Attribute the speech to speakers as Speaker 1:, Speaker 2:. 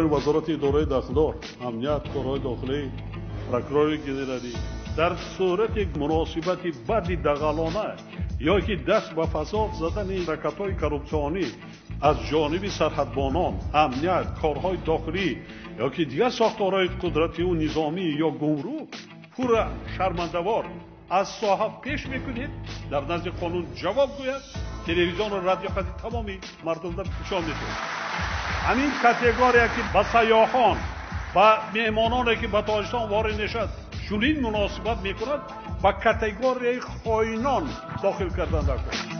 Speaker 1: Кормандони вазорати идораи дахлдор, амният, корҳои дохилӣ, прокурори генералӣ дар сурати муносибати бади дағалона ё ки даст ба фасод задани ҳаракатҳои коррупсионӣ аз ҷониби сарҳадбонон, амният, корҳои дохилӣ ё ки дигар сохторҳои қудратию низомӣ ё гумрук пурра шармандавор аз соҳа пеш мекунед, дар назди қонун ҷавоб гӯяд, телевизиону радио қади тамоми мардумда нишон медиҳад. Ҳамин категория ки ба сайёҳон, ба меҳмононе ки ба Тоҷикистон ворид мешавад, чунин муносибат мекунад, ба категорияи хоинон дохил кардан даркор.